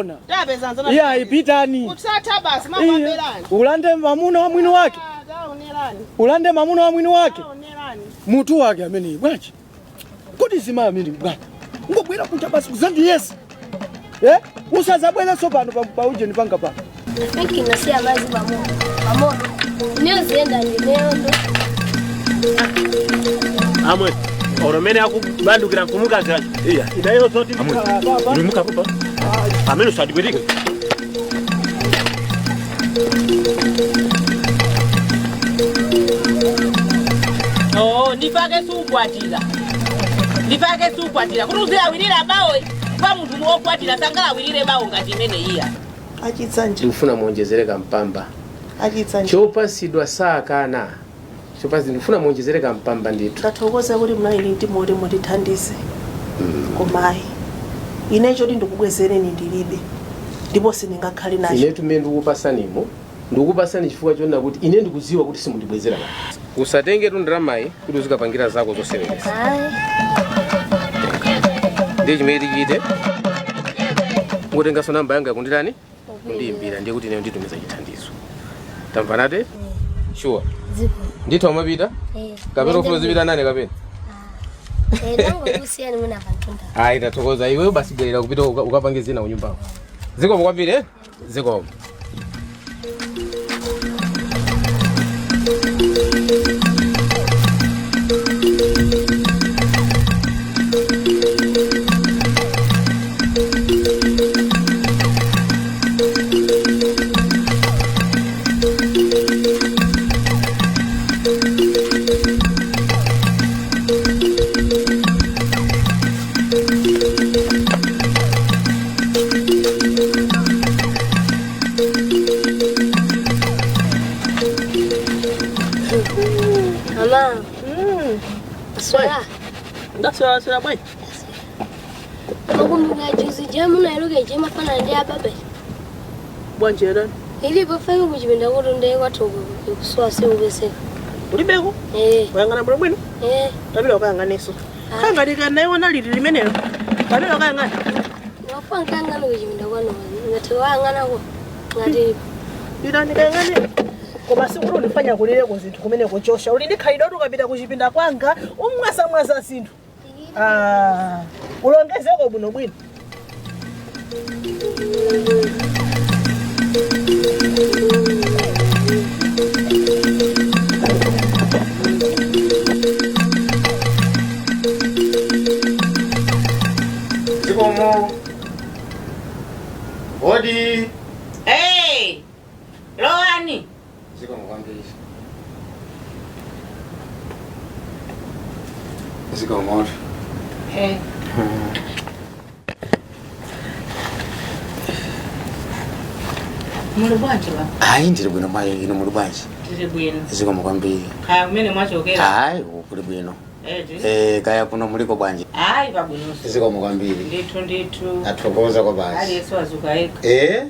Zoona. Tapeza anzanu. Iyayi, pitani. Kutsatha basi Iya. makwambelani. Ulande mamuna wa mwini wake. Ah, taonerani. Ulande mamuna wa mwini wake. Taonerani. Mutu wake amene bwanji. Kodi zimayi amene bwanji. Ngobwera kuja basi kuzandiyesa. Eh? Usazabwerenso pano pa ujeni panga pano. Think nasiya mazi pamoto. Pamoto. Niyozienda ndineyondo. Amwe oromene akubandukira mfumukazi acho. Iya. Ineyo zoti Amwe. Ulimuka papa. Amene usadibwirike. Oh, ndipake sukwatira. Ndipake sukwatira. Kuti uzilawirira bawo pa munthu wokwatira sangalawirire bawo ngati imene iya. Achitsanje. Ndikufuna muonjezere kampamba. Achitsanje. Chopasidwa sakana. Chopasidwa ndikufuna muonjezere kampamba ndithu. Ndathokoza kuti munali ndi mtima woti mundithandize. Koma ayi, ine choti ndikubwezereni ndilibe, ndipo sindingakhale nacho. Ine tumene ndikupasanimo, ndikupasani chifukwa chonena kuti ine ndikudziwa kuti simundibwezera pano. Usatenge tu ndalamayi kuti uzikapangira zako zoseweretsa. Ndiye chimene tichite, ngotenganso namba yanga kunditani, kundiyimbira, ndiye kuti ineyo nditumiza chithandizo. Tamvanate? Sure. Zipo. Ndithu amapita? Eh. Kapena ufuna uzipita nane kapena? Eh, tangokusiyani mwina pantunda. Ayi, tathokoza iweyo basi bwerera kupita ukapange zina kunyumbako. Zikomo kwambiri, eh? Zikomo. Mama. Swera. Ndaswera swera bwanji. Makumbuka juzi jamu na iluke jema fana ndi ababe. Bwanji era? Ilipo feka kuchipinda kuti ndiye kwathu kuswa sikupeseka. Ulibeko? Eh. Wayang'ana bwino bwino? Eh. Tapita ukayang'anenso. Kangati kanayiona liti limenelo. Tapita ukayang'ana. Ndofuna nkayang'ane kuchipinda kwanu ngati wayang'anako ngati Pitani kayang'ane. Koma sikuti undifanya kulireko zinthu kumene kuchosha. Uli ndi khalidwe kuti ukapita kuchipinda kwanga umwasamwasa zinthu. Ah, ulongezeko bwino bwino. Zikomo. Hodi. Hey! Lowani. Zikomo kwambiri. Zikomo. Hey. Muli bwanji ba? Ayi, ndili bwino mayi, inu muli bwanji? Tili bwino. Zikomo kwambiri. Kaya kumene mwachokera? Ayi, kuli bwino. Eti. Eh, kaya kuno muliko bwanji? Ayi, pabwinonso. Zikomo kwambiri. Ndithu ndithu. Athokoza kwa basi. Aliyense wazuka yekha. Eh?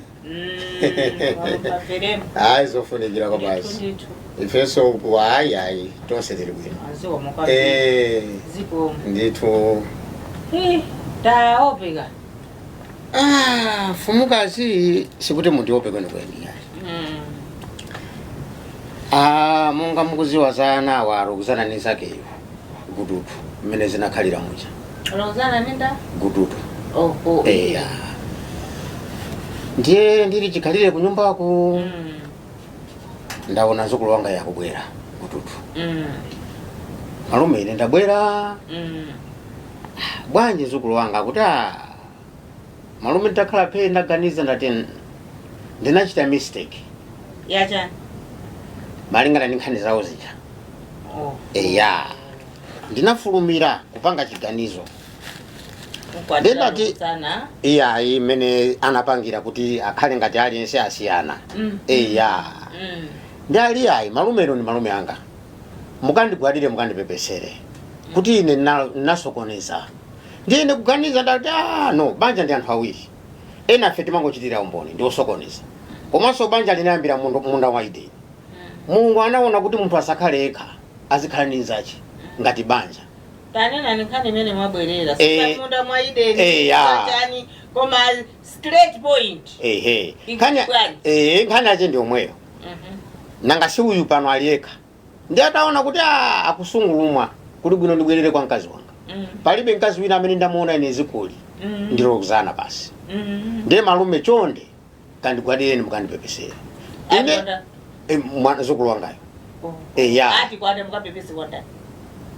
Wapapelemo. Ayi, zofunikira kwa Ndithu basi. ndithu. Ifenso uku ayi ayi tonse tili bwino. Zikomo kwambiri. Eh, Zikomo. ndithu. Eh, taopeka. Ah, mfumukazi sikuti mundiope kwenikweni ayi. Ah, monga mukuziwa za ana awa alukuzana ndi nzakeyo gududu mmene zinakhalira muja. Alukuzana ninda? Gududu. Oh, oh. Eya. Ndiye ndili chikhalire kunyumbaku. Ndaona mzukulu wanga yakubwera gududu. Malume ine ndabwera. Bwanji mzukulu wanga akuti ah, malume ndakhala phe ndaganiza ndati ndinachita mistake. Yachani? Malingana ndi nkhani zawo zija. Oh. Eya. Ndinafulumira kupanga chiganizo. Ndinati Sana. iya imene anapangira kuti akhale ngati aliyense asiyana. Eya. Ndi ali ayi malumero ndi malume anga. Mukandigwadire mukandipepesere. Kuti ine nasokoneza. Ndiye ine kuganiza ndati ah no banja ndi anthu awiri. Ena afe timangochitira umboni ndi osokoneza. Komanso banja linayambira munda wa Edeni. Mulungu anaona kuti munthu asakhale yekha, azikhala ndi nzache ngati banja. Tanena ni nkhani imene mwabwerera. Eh, Sasa munda mwa Edeni. ya. Sachani Koma straight point. Ehe. Ikubwani. Nkhani yache ndi omweyo. Nanga si uyu pano aliyekha ndi ataona kuti akusungulumwa kuti bwino ndibwerere kwa mkazi wanga. Palibe mkazi wina amene ndamuona ine zikuli ndilokuzana basi. Ndiye malume chonde kandigwadireni mukandipepesere ine. Akonda. Mwana zukulu wangayo. Eya. Ati kwanda mukapepese kwanda.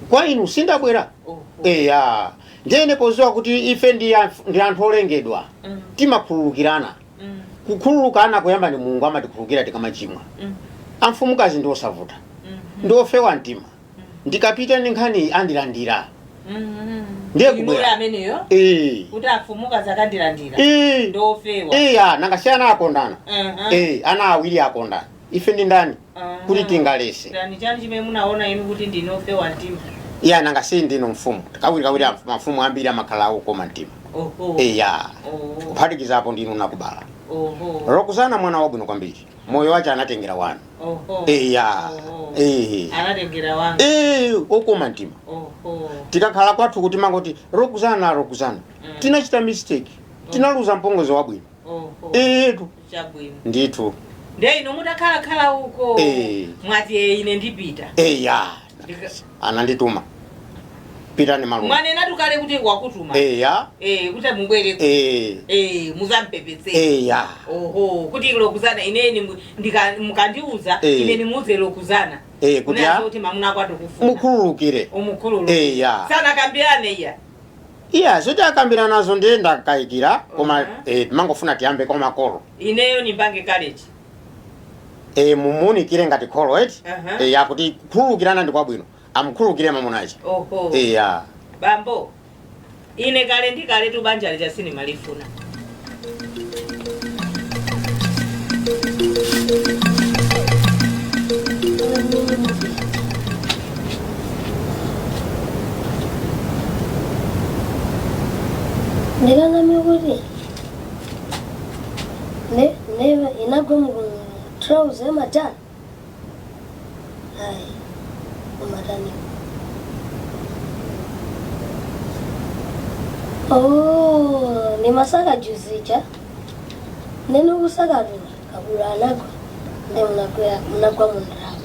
Kwa inu sindabwera. Eya, ndiyene poziwa kuti ife ndi ndi anthu olengedwa, timakhululukirana. Kukhululukana kuyamba ndi Mulungu amatikhululukira tikamachimwa. Amfumukazi ndi osavuta, ndi ofewa mtima. Ndikapita ndi nkhani andilandira. Ndiye Inura kubwera. ameneyo Eh. kuti afumuka zakandilandira. Eh. Ndofewa. Iya, nanga si ana akondana. Ana awiri akondana, ife ndi ndani kuti tingalese? Chani chani chimene munaona inu kuti ndinofewa mtima? Iya, nanga si ndinu mfumu. Kawiri kawiri mafumu ambiri amakhala okoma mtima. Iya. Kuphatikizapo ndinu nakubala. Lokuzana mwana wabwino kwambiri, moyo wace anatengera wanu. Iya. Anatengera wanga. Okoma mtima. Tikakhala kwathu kuti mangoti lokuzana lokuzana, tinachita mistake, tinaluza mpongozi wabwino. Etu. Chabwino. Ndithu. Ndiye inu mutakhalakhala uko mwati, "Eh, ine ndipita." Eya, anandituma, pitani malume. Mwanena tukale kuti wakutuma. Eya. Kuti mubwere. Muzampepetse. Eya. Oho, kuti lokuzana ineni mukandiuza ine nimuuze lokuzana. Kuti Unazo kuti mamuna kwatu kufuna. Mukhululukire. Umukhululu. Eya. Sana kambirane iya. Iya, zoti akambira nazo ndiye ndakayikira, koma timangofuna tiyambe kwa makolo. Ineyo nimpange college. Mumuunikire ngati kholo eti. Eya, kuti kukhululukirana ndi kwabwino, amukhululukire mamunache. Eya. Bambo, ine kale ndi kale tu banja lija sinimalifuna. Ndikangamye kuti ne ne inagwa mu trouser yamatani ayi umatani. Oh, ni masaka juzija nene kusakatula kabula anagwa nde munagwera munagwa mundrama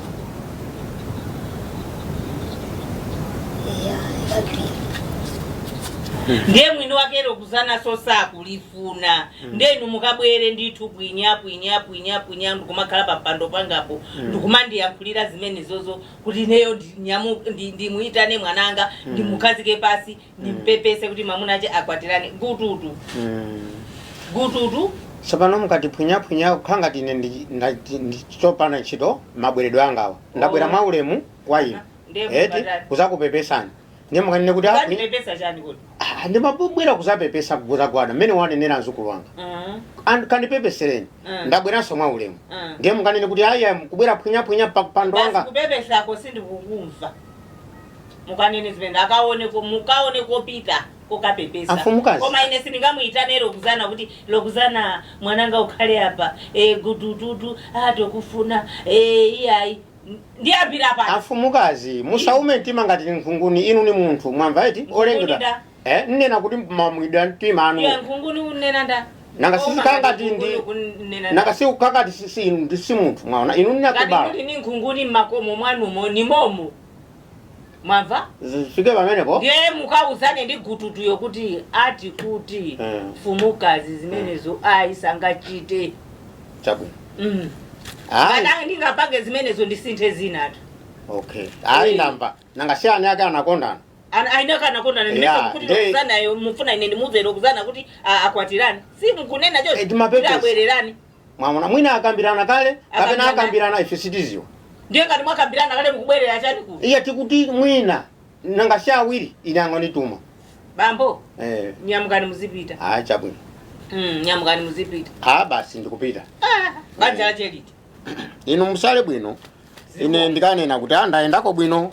iya ikagwira. Ndiye mwini wake lokuzana so sakulifuna. Ndiye inu mukabwere ndithu pwinya pwinya pwinya pwinya, ndikumakhala papando pangapo, ndikumandiyankhulira zimene zozo kuti ineyo ndimuyitane mwananga, ndimukhazike pasi, ndimpepese kuti mamunache akwatirane gututu gututu. Tsopano mukati phwinyaphwinya kukhala ngati ine ndichopanda ntchito mabweredwe angawa. Ndabwera mwa ulemu kwa inu. Ndiye eti mukatani. Kuzakupepesani, ndiye mukanene kuti Ukandipepesa chani kuti? Ndimabwera kuzapepesa kuzagwada mmene wanenera mzukulu wanga. Kandipepesereni. Ndabweranso mwa ulemu. Ndiye mukanene kuti aya kubwera phwinyaphwinya papando Basi. wanga. Kupepesako sindikukumva. Mukanene zimene akaone mukaone kopita kokapepesa. Afumukazi. Koma ine sindingamuyitane lokuzana kuti lokuzana mwananga ukhale apa gudududu atokufuna iyayi ndiyambira pa. Afumukazi, musaume mtima ngati nkhunguni. Inu ni munthu mwamva eti olengedwa. Nkhunguni. Nnena kuti mamwidwa mtima anu. Iye nkhunguni unena nda? Nanga Koma sizikhala ngati ngati ndi nkhunguni kunena nda. Nanga si kukakati si inu ndi si munthu mwaona inu Ngati ninakubala. kuti ni nkhunguni mmakomo mwanumo ni momo mwamva. Zifike pamenepo. Ndiye mukauzane ndi gututuyo kuti ati kuti fumukazi zimenezo ayi sangachite. Chabwino. Ayi. Ngati ndingapange zimenezo ndisinthe zinatu. Okay, ayi, ndamva. Nanga si ani ake anakondana. Aina kana kondana kuti lokuzanayo mufuna ine ndimuuze lokuzana kuti akwatirane, si mukunena Eh, timapepesa. cho abwererane. Mwamona mwina akambirana kale kapena Akambirana. akambirana ife sitiziwa. Ndiye ngati mwakambirana kale mukubwerera chani kuti? Iye tikuti mwina nanga si awiri ine angondituma. Bambo, nyamukani muzipita. Ayi, chabwino. Nyamukani muzipita. Ah, basi ndikupita. Banja lacheliti. Inu musale bwino, ine ndikanena kuti ndayendako bwino.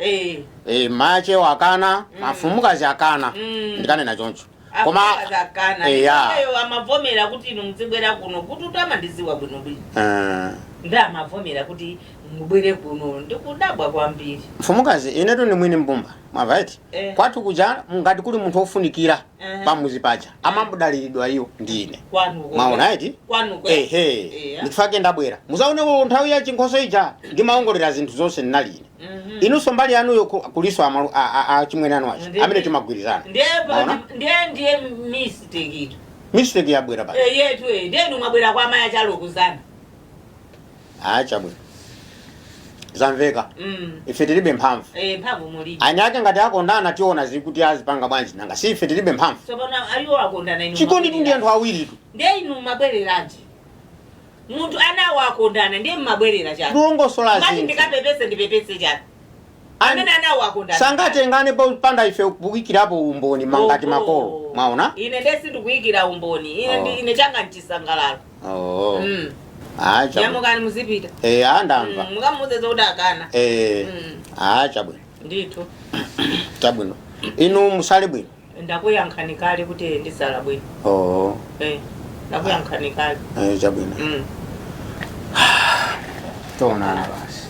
Mache akana, mafumukazi akana. Ndikanena choncho koma akana. Eya. Eyo amavomera kuti inu muzibwera kuno kuti utamandiziwa bwino bwino. Eh, Ndi amavomera kuti Mubwere kuno ndikudabwa kwambiri. Mfumukazi, inetu ni mwini mbumba, mwamva eti? Eh. Kwathu kuja ngati kuli munthu ofunikira Eh. pamuzi paja amambudaliridwa iyo ndine. Kwanuko. Mwaona eti? Kwanuko. Ehe. Eya. Ndifake ndabwera muzaoneko nthawi ya chinkhoso ija ndimaongolera zinthu zonse ndinali ine. Inunso mbali yanuyo kuliso amalu achimwene anu aja amene timagwirizana. Ndiye Mwaona? ndiye mistake itu. Mistake yabwera paja. Eh, yetu eh, ndiye inu mwabwera kwa amayi achalukuzana. Ah, chabwino, zamveka. Ife tilibe mphamvu. Eh, mphamvu mulibe. Anyake ngati akondana tiona zikuti azipanga bwanji, nanga si ife tilibe mphamvu. Tsopano aliwo akondana inu. Chikondi tu ndi anthu awiri tu. Ndiye inu mabwereranji. Munthu anawo akondana ndiye mmabwerera chani. Tiwongosola Mati zinthu. ndikapepese ndipepese chani. Amene anawo akondana. Sangatengane popanda ife kuyikirapo umboni mangati Oho. makolo, mwaona? Ine ndesi ndikuyikira umboni. Ine Oh. ine changa nchisangalalo. Oh. Ah, chabwino. Nyamukani muzipita. Eh, ah, ndamva. Mukamuuze zokuti akana. Eh. Ah, chabwino. Ndithu. Chabwino, inu musale bwino. Ndakuyankhani kale kuti ndisala bwino. Oh. Eh, ndakuyankhani kale. Eh, chabwino. Tionana basi.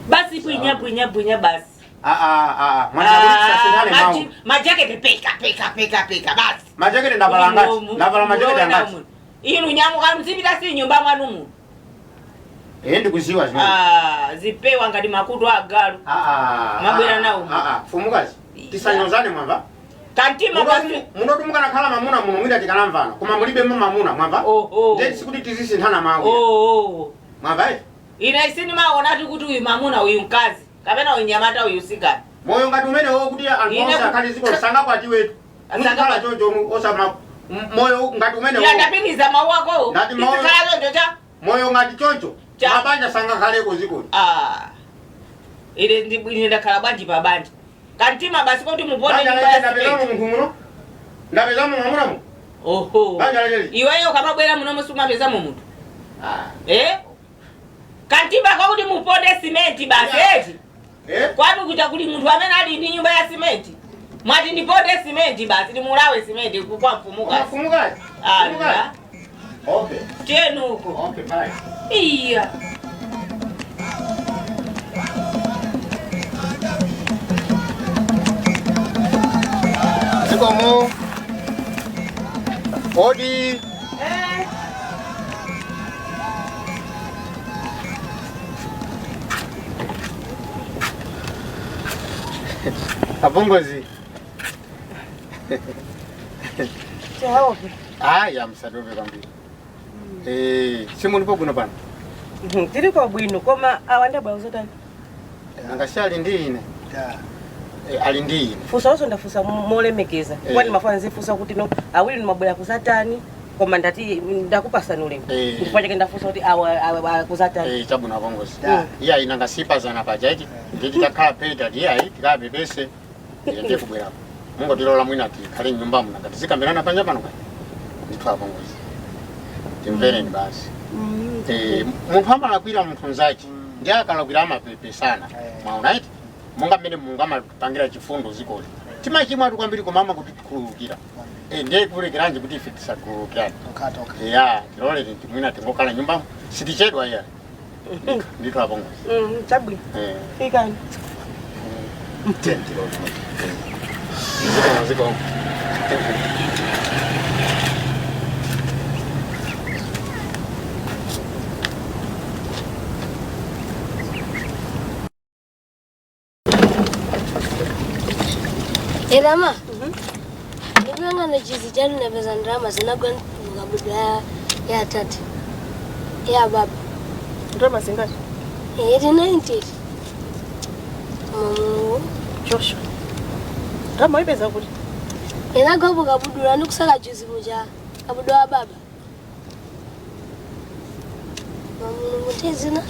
Basi bwinya bwinya bwinya basi. Ah, ah, ah, mwana kuti tisasinthane mawu. Majakete peka peka peka peka basi. Majakete ndavala ngati? Ndavala majakete angati? Inu nyamuka mzipita si nyumba mwanu muno. Eh, ndikuziwa zimene. Ah, zipewa ngati makutu agalu. Ah, Mabwera nawo. Ah, ah, fumukazi, tisanyozane, mwamva? Kantima basi. Munotu mukanakhala mamuna muno mwina tikanamvana, koma mulibemo mamuna, mwamva? Oho. Ndiye sikuti tizisinthana mawu. Oh. Mwamva eti? Ine sinimaona kuti uyu mamuna uyu mkazi kapena uyu nyamata uyu sikana. Moyo ngati umenewo kuti anthu Ine onse akhale ziko sangakwatiwetu. Muzikhala choncho osama moyo ngati umenewo. Ya ndapiniza mawu ako. Ngati mawu- Izikhala choncho cha. Moyo ngati choncho Cha. mabanja sangakhaleko zikoli. Ah. Ine ine ndakhala bwanji pa banja. Kantima basi kuti mupone Banja nyumba ya lake ndapezamo simenti. munthu muno, ndapezamo mwamuna mu. Oho. Banja lake. Iweyo kamabwera muno musumapezamo munthu. Ah. Eh? Kantima kwakuti mupone simenti basi eti. Eh? Kwanu kuja kuli munthu amene ali ndi nyumba ya simenti. Mwati ndiponde simenti basi ndimulawe simenti kwa mfumukazi. Mfumukazi. Ala. Okay. Tenuko. Okay, bye. Iya. Zikomo. Odi. Eh. Apongozi. Tiaope. Aya, msadobe kwambiri. Eh, simulipo bwino pano. Tili bwino koma awa ndabwa uzotani. Angasi ali ndi ine. Eh, ali ndi ine. Fusa onso ndafusa molemekeza. Eh. Kwani mafana nzifusa kuti no awiri ndimabwera kuzatani koma ndati ndakupasani ulemu. Eh. Ndifuna chake ndafusa kuti awa awa kuzatani. Eh, chabwino apongozi. Iya ina ngasipazana paja iti. Nditi takhala peta ndi ayi tikapepese. Ine ndiye kubwerapo. Mungotilola mwina tikhale mnyumba muno ngati zikambirana panja pano kaya. Ndithu apongozi. Timvereni basi. Eh, munthu amalakwira munthu mnzake ndiye akalakwira amapepesana, mwaona iti? Monga mmene Mulungu amatipangira chifundo zikoli, timachimwa tu kwambiri koma amatikhululukira. Eh, ndiye kulekeranji kuti ife tisakhululukirane? Ya, tilolere mwina tingokhala nyumbamo, sitichedwa iya. Ndithu apongozi. Chabwino. Eh. Fikani. Tilole. Zikomo, zikomo. Erama. Ndikuyang'ana chizi chanu napeza ndalama zinagwa mukabudula ya tata. Ya baba. Ndalama zingati? 890. Mulungu. Joshua. Ndalama ipeza kuti? Inagwa mukabudula ndikusaka juzi muja kabudula wa baba. Mulungu tezina.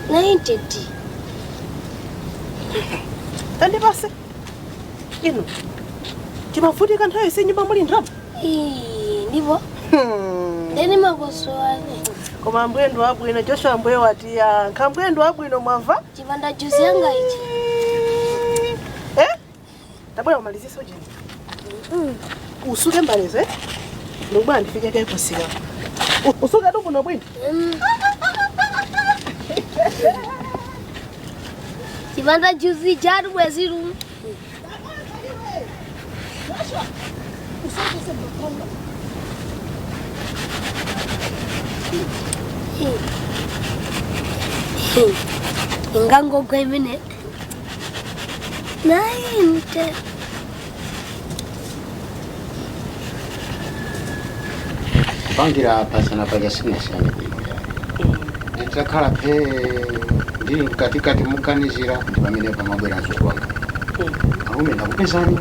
90 D. Tandipase. Inu. Timavutika nthawi si nyumba muli ndalama. Ii, ndipo. Ndeni makosowane. Koma ambuye ndi wabwino, Joshua ambuye wati yankha ambuye ndi wabwino mwamva? Chipanda juzi yanga ichi. Eh? Tabwera umalizise ujeni. Usuke mbalezo eh? Ndikubwera ndifike kaye kusika. Usuke tu kuno bwino. Chipanda juzi chatu bweziru. Ingangogwa imene. 9, 10. Kupangira pasana paja sinasiyane bwino yayi. Nditakhala phe ndili mkatikati muganizira ndi pamene pamabwera mzukulu wanga. Alume ndakupezani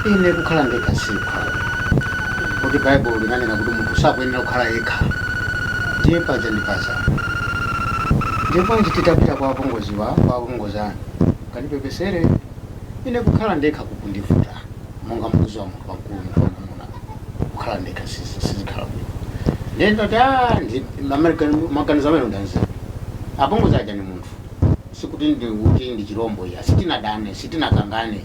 ine kukhala ndekha sikhala. Kuti Baibulo linanena kuti munthu sakuyenera kukhala yekha. Ndiye paja ndi paja. Ndiye bwanji titapita kwa apongoziwa kwa apongozi anu. Kandipepesere ine kukhala ndekha kukundivuta monga mkuzi wa munthu wamkulu munthu wamwamuna. Kukhala ndekha sizikhala bwino. Ndiye ndati maganizo amene ndanzira. Apongozi aja ni munthu. Sikuti ndikuti ndi chirombo iya sitinadane sitinakangane.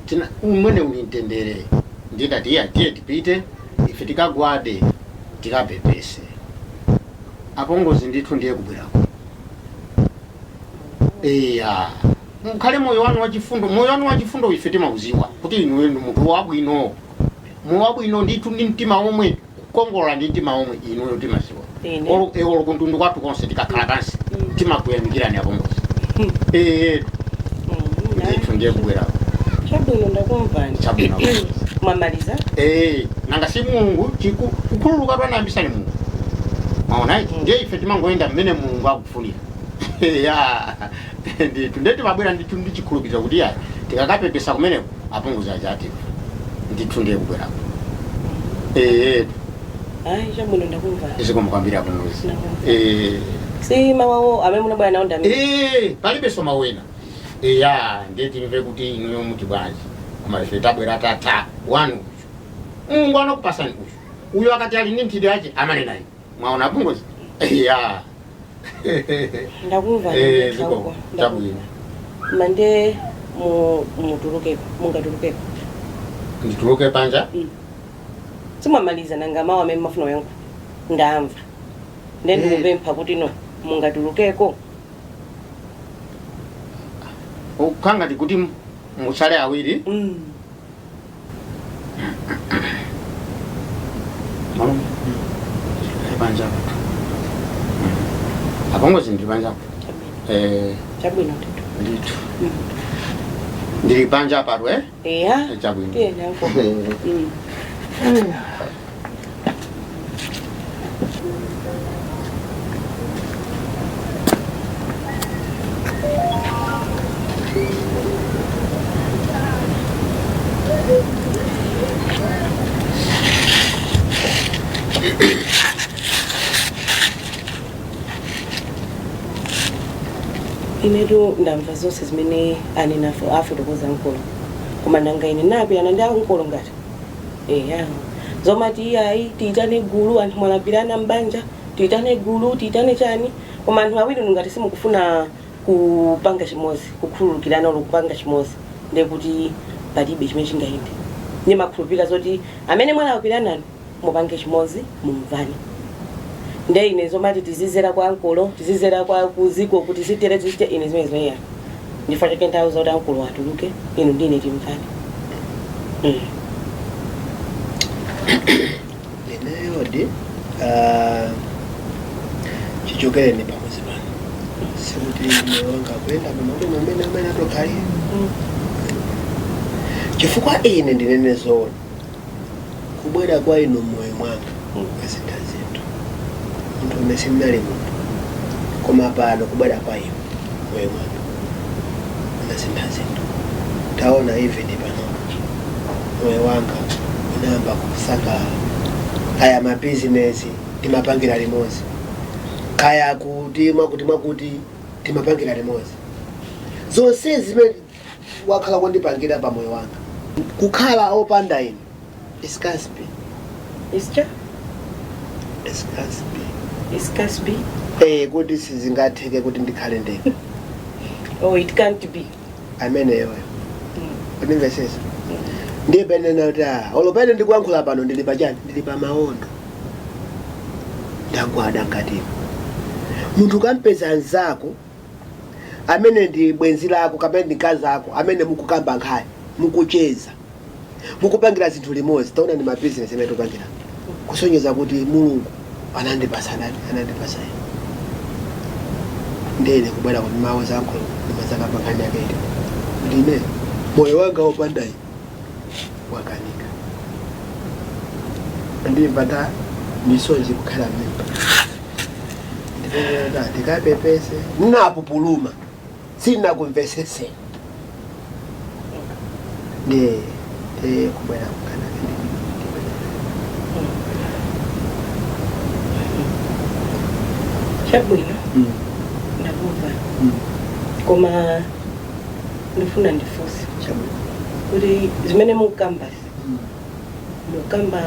Tina umwene uli mtendere. Ndidati iya tiye tipite ife tikagwade tikapepese. Apongozi ndithu ndiye kubwerako. Iya. Mukhale moyo wanu wachifundo, moyo wanu wachifundo ife timauziwa kuti inuyo ndi munthu wabwino. Moyo wabwino ndithu ndi mtima omwe kukongola ndi mtima omwe inuyo timaziwa. Olo kuntundu kwathu konse tikakhala pansi timakuyamikirani apongozi. Ndithu ndiye kubwerako. Chabwino ndakumvani. Chabwino. Mwamaliza? Nanga si Mulungu kukhululuka twanayambisani Mulungu. Maona ichi ndiye ife timangoyenda mmene Mulungu akufunira. Ya ndithu ndiye timabwera ndithu ndi chikhulupiriro kuti ya tikakapepesa kumeneko apongozi aja atifa. Ndithu ndiye kubwerako. Ayi chabwino ndakumvani. Zikomo kwambiri apongozi. Si mawawo amene munabwera nawo ndamene. Palibenso mawena. Ya ndiye timve kuti inuyo muti bwanji. Koma ife tabwera tata wanu uyu. Mulungu anakupasani uyu. Uyu akati ali ndi nthiti yace amanena inu. Mwaona apongozi? Ya. Ndakumvani. Zikomo chabwino. Mande mutulukeko mungatulukeko. Ndituluke panja? Simwamaliza nanga mawu amene mafuna kuyankhula. Ndamva. Ndiye ndikupempha kuti no mungatulukeko. Ukhanga ndikuti musale awiri. Malume. Ndili panja apa. Apongozi ndili panja apa. Chabwino ndithu. Ndithu. Ndili panja apatu eh? Eya. Chabwino. Tiye nanko. Inetu ndamva zonse zimene anena afotokoza mkolo. Koma nanga ine napirana ndi ankolo ngati. Eya. Zomati iyayi tiitane gulu anthu mwalapirana mbanja, tiitane gulu, tiitane chani. Koma anthu awiri ngati simukufuna kupanga chimodzi, kukhululukirana olo kupanga chimodzi, ndiye kuti palibe chimene chingayende. Ndimakhulupirira zoti amene mwalapiranani mupange chimodzi mumvane. Ndiye ine zomati tizizera kwa ankolo, tizizera kwa kuziko kuti zitere zite ine zimene zimeneya. Ndifa chake nthawi zoti ankolo atuluke, inu ndine timvane. Ineyodi chichokereni pamodzi pano sikuti moyo wanga kuyenda bwino bwino amene atokhalira. Chifukwa ine ndinene zoona kubwera kwa inu mmoyo mwanga kwasintha zinthu. Munthu une sindinali munthu koma pano kubwera kwa inu mmoyo mwanga unasintha zinthu. Taona even pano moyo wanga unayamba kusangalala. Kaya mabizinesi timapangira limodzi, kaya kuti mwakuti mwakuti timapangira limodzi. Zonse zimene wakhala kundipangira pa moyo wanga kukhala opanda inu it can't be. Ischa? It can't be. It can't be. Kuti sizingatheke kuti ndikhale ndekha. Oh, it can't be. Ameneyo. Unimvesesa? Ndiye pene kuti olo pene ndikuyankhula pano ndili pachani, ndili pa maondo. Ndagwada ngatipo. Munthu ukampeza nzako amene ndi bwenzi lako kapena ndi mkazi ako amene mukukamba nkhani, mukucheza, mukupangira zinthu limodzi, taona ndi mabizinesi amene tikupangira, kusonyeza kuti Mulungu anandipasa nani, anandipasa ine. Ndene kubwera kuti mawu zankho ndimazakamba nkhani yake iti ndine moyo wanga wopandayi wakanika, ndimva nda misozi kukhala mmimba, ndipeza ndikapepese nnapupuluma sinakumvesese ndi kubwera kukhala. Chabwino, ndakumva, koma ndifuna ndifunse kuti zimene mukambasi mukamba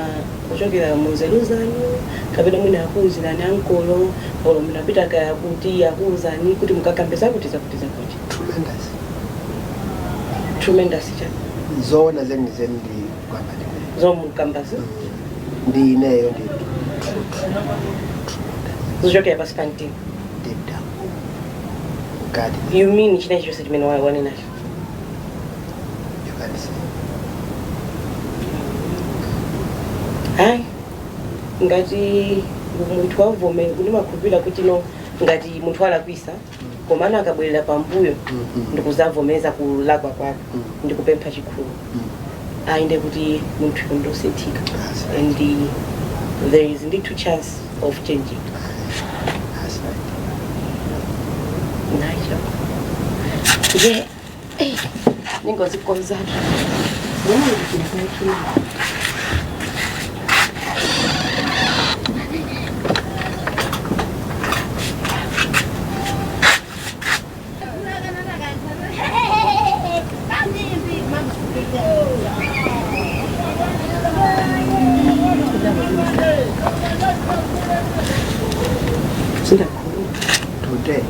kuchokera munzeru zanu kapena mwina akuwuzirani ankolo olo munapita kaya kuti akuwuzani kuti mukakambe zakuti zakuti zakuti? Tremendous. Tremendous cha? Zoona zenizeni ndi kwamba ndine Zomukambasi ndi ineyo ndi zochokera pasi pa mtima? Deep down mkati. You mean china chonse chimene wanenacho? You can say. Hayi, ngati munthu wavomera, ndimakhulupirira kuti no, ngati munthu alakwisa komano akabwerera pambuyo ndikuzavomeza kulakwa kwake ndikupempha chikhululuko, ayinde kuti munthu ndosinthika and there is ndithu chance of changing. That's right. Nacho nje ningozikonzatu. Sindakhuluma. Today.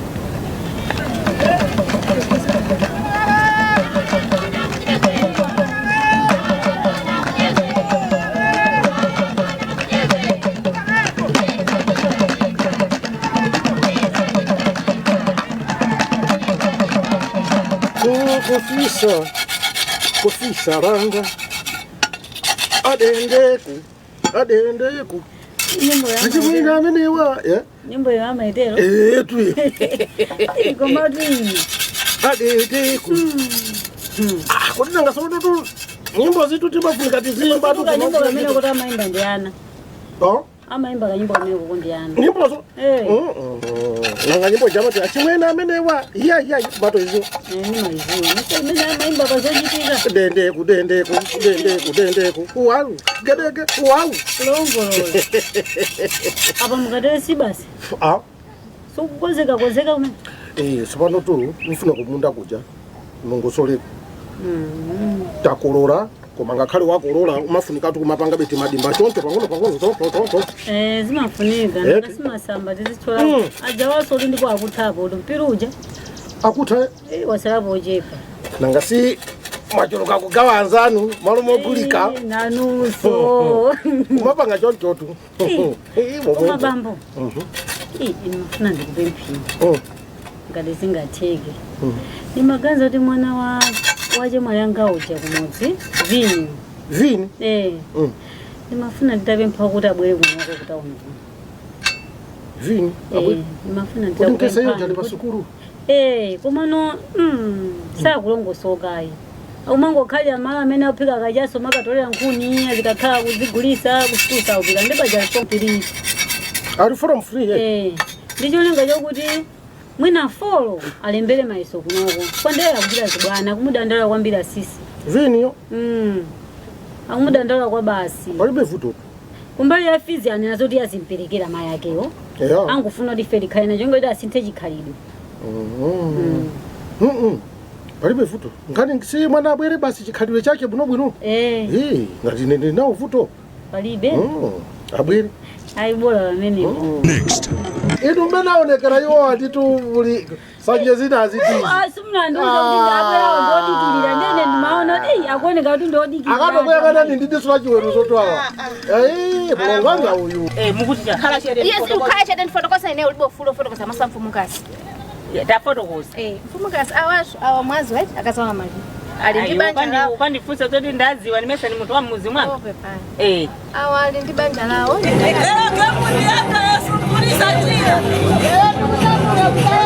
Kufisa kufisa ranga adendeku adendeku. Nyimbo ya achimwina amenewa. Nyimbo ya amaitero. Etu. Komati ino. Adendeku. Ah, kuti nanga sototu nyimbo zitu timafunika tizimba tu. Kanyimbo kamene kuti amaimba ndi ana. Oh? Amaimba kanyimbo kamene kuko ndi ana. Nyimbozo? Eh. Nanga nyimbo jamati achimwena amenewa iya iya bato izo. Nimaiziwa. Imene amaimba pazochitika. Dendeku dendeku dendeku dendeku uwawu gedege uwawu. Kulongolola. Apa mukatero si basi. Ah. Sikukonzeka konzeka kumene. Eh, sipano tu mfuna kumunda kuja nongosoleko takolora, koma ngakhale wakolola umafunika tu kumapanga beti madimba choncho pang'ono pang'ono choncho choncho. Eh, zimafunika. Nakasimasamba tizithola. Ajawaso kuti ndipo akuthapo kuti mpira uja. Akutha. Eh, wasalapo ochepa. Nanga si mwachuluka kugawa anzanu malo mogulika. Eh, nanuso. Umapanga chonchotu. Koma bambo. Eh, imafuna ndikupempheni. Ngati zingatheke. Ndimaganiza kuti mwana wa wache mwayanga uja kumudzi, Vini. Vini? Eh. Ndimafuna nditapempha kuti abwere kunoko kutauni kuno. Vini? Eh, ndimafuna Kuti nkese nditakupemphani yoja ali kuti- pasukulu. Eh, komano sakulongosokayi. Umangokhalira malo amene aphika kachaso makatolera nkhuni azikakhala kuzigulisa kususa upika ndipaja form 3. Ali form 3? Eh. Ndi cholinga chokuti mwina four alembere mayeso kunoko. Kwandera kuchita zibwana kumudandala kwambiri asisi. Viniyo? Akumudandaula kwa basi. Palibe vuto. Kumbali ya fees anena zoti azimperekera mayi akewo. Angufuna kuti ife tikhale nacho ngoti asinthe chikhalidwe. Palibe vuto. Ngati si mwana abwere basi chikhalidwe chake bwinobwino. Eh. Eh, ngati ine ndinawo vuto. Palibe. Abwere. Ayi, bola pamenepo. Inu mmene aonekera iwo atitu muli sanje zina azitizi. Simunandiuza kuti abwerawo ndodikirira, ndene ndimaona kuti "Ei, akuoneka kuti ndodikirira." Akatokuyang'anani ndi diso la chiweruzo twawa. Ei, mulongo wanga uyu. Mukuti Khala chete. Yes, ukhala chete ndifotokoza ine, ulibe ufulu ofotokoza maso a mfumukazi. Tafotokoza. Mfumukazi, awasu awa mwazi wetu akazawa mali ali ndi banja lawo. Ukandifunsa zoti ndadziwa, nimesa ni munthu wa mmuzi mwanga. Ope pano. Awa ali ndi banja lawo. Lero gemu ndiyanga yasungulisa njira. Lero.